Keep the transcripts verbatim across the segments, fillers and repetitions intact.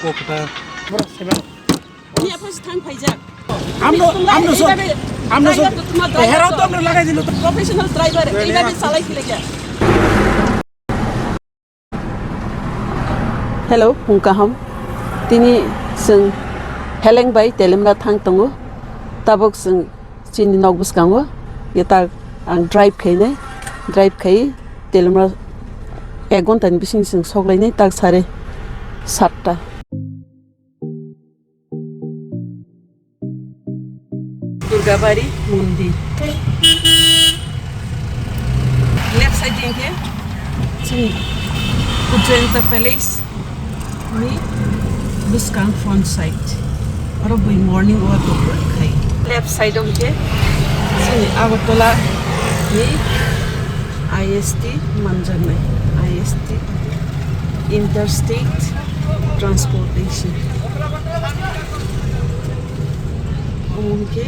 Kokta. Ni apha se thang phaijak. Amno, amno so, amno so. Driver to tuma driver hero to to. Amno lagai dilo to. Professional driver, eibabe salai khilekya. Hello, phung kaham. Tini chwng Heleng bai Telimra thang tongo. Tabuk chwng chini nok bwskango. Yatak ang drive khainai. Drive khai Telimra ek ghonta ni bising chwng soklainai tak sare satta. Durgabari Mondir. Left side hwnkhe chini Ujjayanta Palace ni bwskang front side. Oro bui morning walk rok khai. Left side hwnkhe chini Agartala ni I S T manjaknai. I S T, Interstate Transportation. Omo hwnkhe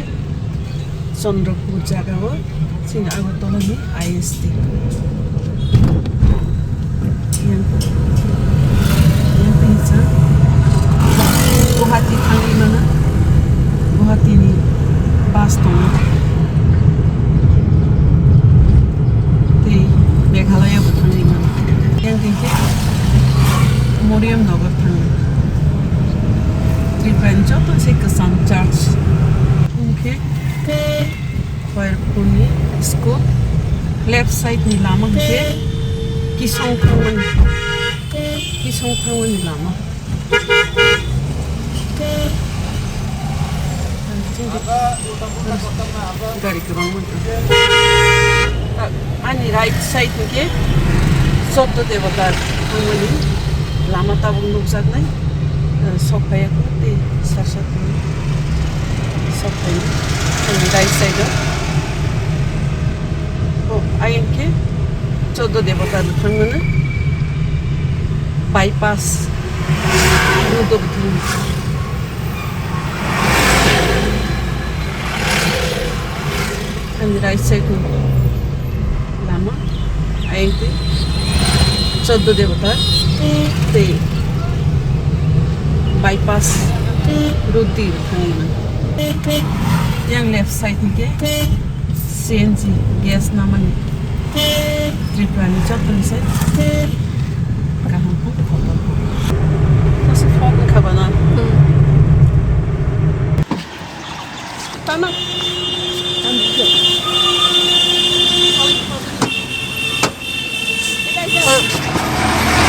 Chandrapur jagao chini Agartala ni I S T. Yang, yang tei sa Guwahati thangwi mano. Guwahati ni bus tongo. Tei Meghalaya bo thangwi mano. Yang tei khe Moriam Nagar thangwi. Tripura ni joto se kwcham church. Hwnkhe Khairpur ni school, left side ni lama hwnkhe Kisong thangmani, Kisong thangmani lama. Gari kwbangma. Ani right side hwnkhe Chotto Debota thangmani lama tabuk nukjaknai. Sok phaiya kho tei sasa twi sok phai. Ani right side o. O, ayang khe Chotto Debota rwthang mano. Bypass. Rudok thang. Ani right side ni lama, ayang twi Chotto Debota tei bypass road twi thangwi mano. Yang left side hwnkhe C N G gas namani Tripura ni joto ni side kaham khe kotor. Masa fog wngkha bana. Tama.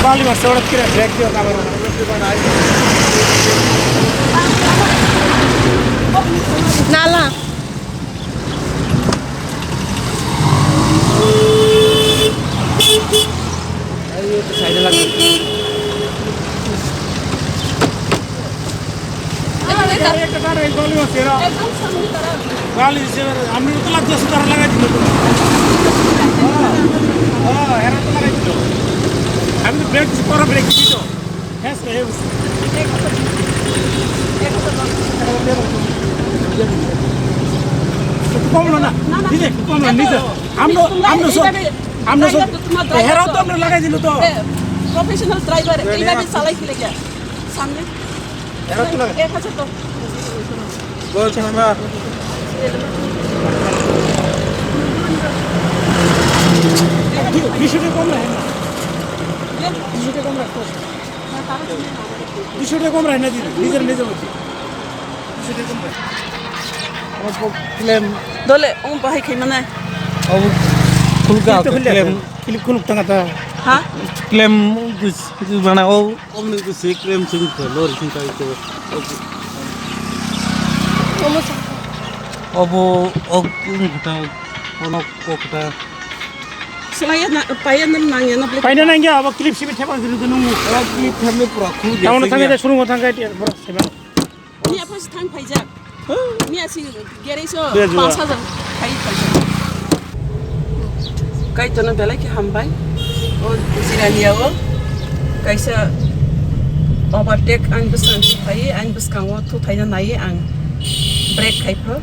Bali mas orang kira break dia kamera. Nala. Ayo, itu side lagi. Bali se, amni utla dos tar lagai dilo. Oh, oh, era to lagai dilo. Amni break, pora break dilo. Yes, yes. Kom lo na. Dile, kom lo, nice. Amno, amno so, amno so. Hero to amno lagai dilo to. Professional driver, এইভাবে চালাই খেলে গিয়া। সামনে। Hero to lagai. এক হাজার তো। Bol chama. দুশো টাকা কম রাখেন না। দুশো টাকা কম রাখতো। দুশো টাকা কম রাখেন না দিদি, নিজের নিজের মধ্যে। দুশো টাকা কম রাখেন। Dole, omo bahai khai manai. Obo khulka Clip to khulya claim. Clip khuluk tanga ta. Ha? Claim gus, gus bana o. Om ni gus claim sing ko lor sing kai to. Omo sa. Obo o kung kota, ono ko kota. Selaya na, paya nam nang ya na beli. Paina nang ya, abo clip sibi thepang dulu nunggu. Ora clip thepne pura khuluk. Tamono thangkai, surungo thangkai, pura seba. Ni apha se thang phaijak. Ni asi gerai so. Bejua. Pansa jang khai phaijak. Kaitono belai khe hambai. O jirania o kaisa overtake ani bwskango phai, ani bwskango thuthaina nai ang. Brake khai pho.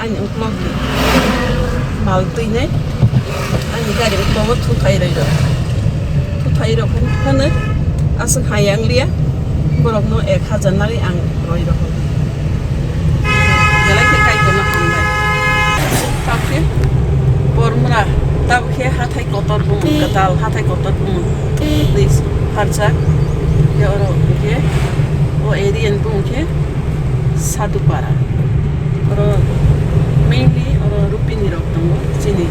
Ani uklok ni mal twinai ani gari uklogo thuthai roi rok, thuthai rok phano aswk hai yang liya, Borokno ek hajar nari ang roi rohor. Belai khe Kaitorno hambai. Tabukhe Bormra, tabukhe hathai kotor bumung kwtal, hathai kotor bumung. Please, pharjak. Khe oro hwnkhe o area ni bumung khe Sadupara. Oro mainly oro Rupini rok tongo, chini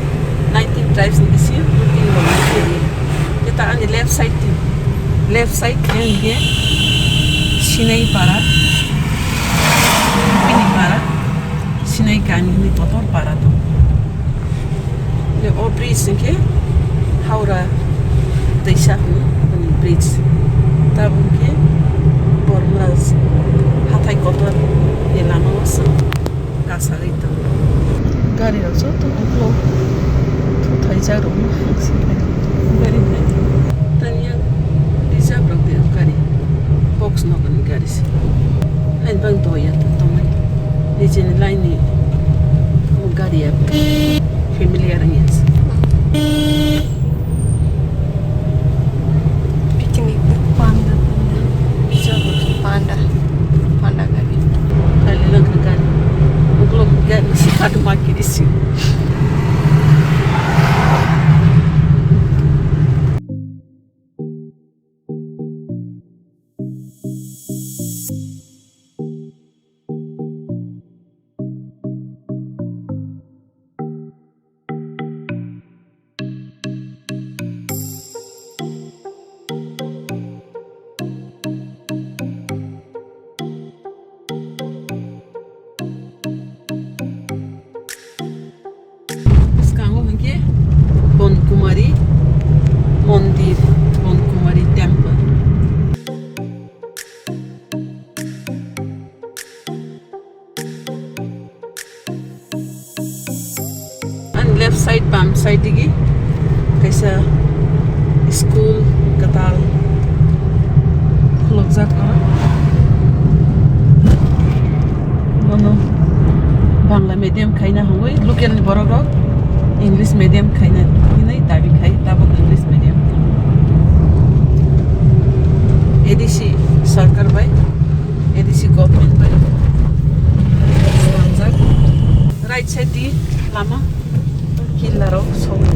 nineteen tribes ni bisingo Rupini rok ni area. Khe ta ani left side, left side khe hwnkhe Sinai para, Rupini para, Sinai kami hwnwi kotor para tongo. Khe o bridge hwnkhe Howrah twisa hwnwi bridge. Tabuk khe Bormra hathai kotor ni lama o se kasagwi tongo. Gari rok joto uklok thuthaijak rok no. Gari hai. Tani yang reserve rok de gari. Box no gani gari se. Hain bang doya tongmani. Nijeni line ni gari ya. Familiar wngya se. Picnic panda, panda, panda, panda gari. Kali lang ka gari. Uklok gari si kadu makiri si. Bwskango hwnkhe Bonkumari Mondir, Bonkumari Temple. Ani left side, bam side digi kaisa school kwtal khulukjak oro. Bono Bangla medium khaina hwnwi local ni borok rok English medium khaina hinwi dabi khai, tabuk English medium. A D C sarkar bai, A D C government bai swnamjak. Right side di lama killa rok sogwi.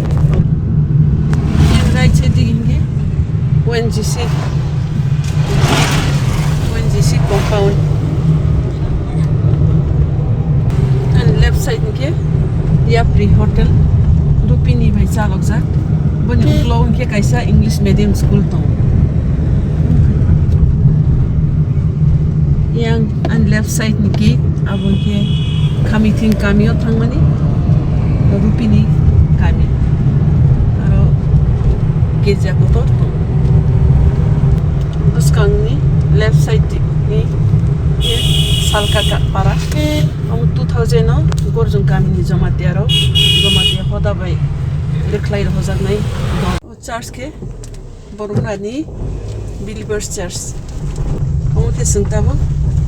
Right side di hinkhe O N G C, O N G C compound. Ani left side hinkhe Yapri Hotel, Rupini bai chalokjak. Boni uklok hinkhe kaisa English medium school tongo. Yang ani left side ni gate, abo hinkhe Khamithing kami o thangmani, Rupini kami. Aro girja kotor tongo. Bwskangni left side ni khe Salka ka-, para. Omo two thousand o Gorjong kamini Jamatia rok, Jamatia hoda bai rwkhlai rwjaknai. O church khe Bormrani Believers Church. Omo khe chwng tabuk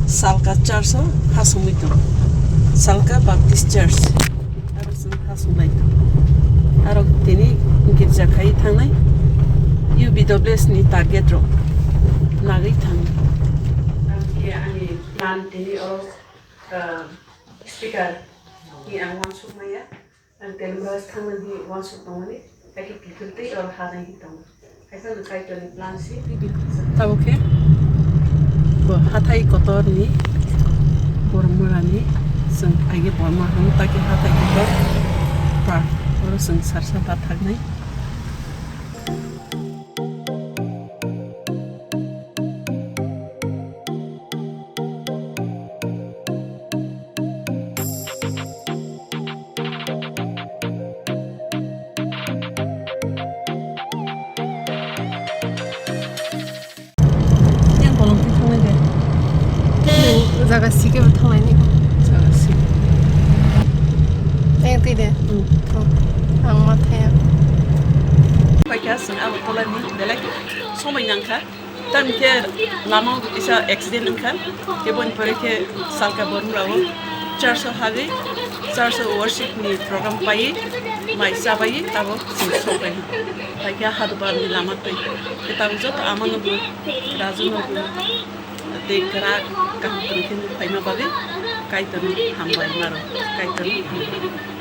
Salka Church o ha songwi tongo. Salka Baptist Church. Aro chwng ha songlai tongo. Aro tini girja khai thangnai U B W S ni target rok nagwi thangnai. Ang khe ani plan tini oro, ah, speaker ni ang uansuk maya. Ang Telebras thangmani uansuk tongmani, hai khe kiphiltwi oro ha nai hi tongo. Hai phano Kaitorni plan si. Tabuk khe bo hathai kotorni Bormorani chwng aige Bormor hwn, ta khe hathai kotor park. Oro chwng sarsa bathaknai. Yang bolong khe thangnai de. Nung jaga sikhe bo thangnai ni. Jaga sik. Yang twi de. Hmm. Thung. Ang ma thaya. Paikha, chwng abo tolani belai somai nangkha. Tamo khe lama o kisa accident wngkha, khe boni pore khe Salka Bormra o church o hagwi, church o worship ni program paiwi, Mai chabai tabok chwng sokbai. Haikhe hadubarni lama twi. Khe tabuk joto amano bo, rajuno bo tei kwrak kaham kwrwikhe nukphaima bagwi Kaitorno hambai maro. Kaitorno hambai.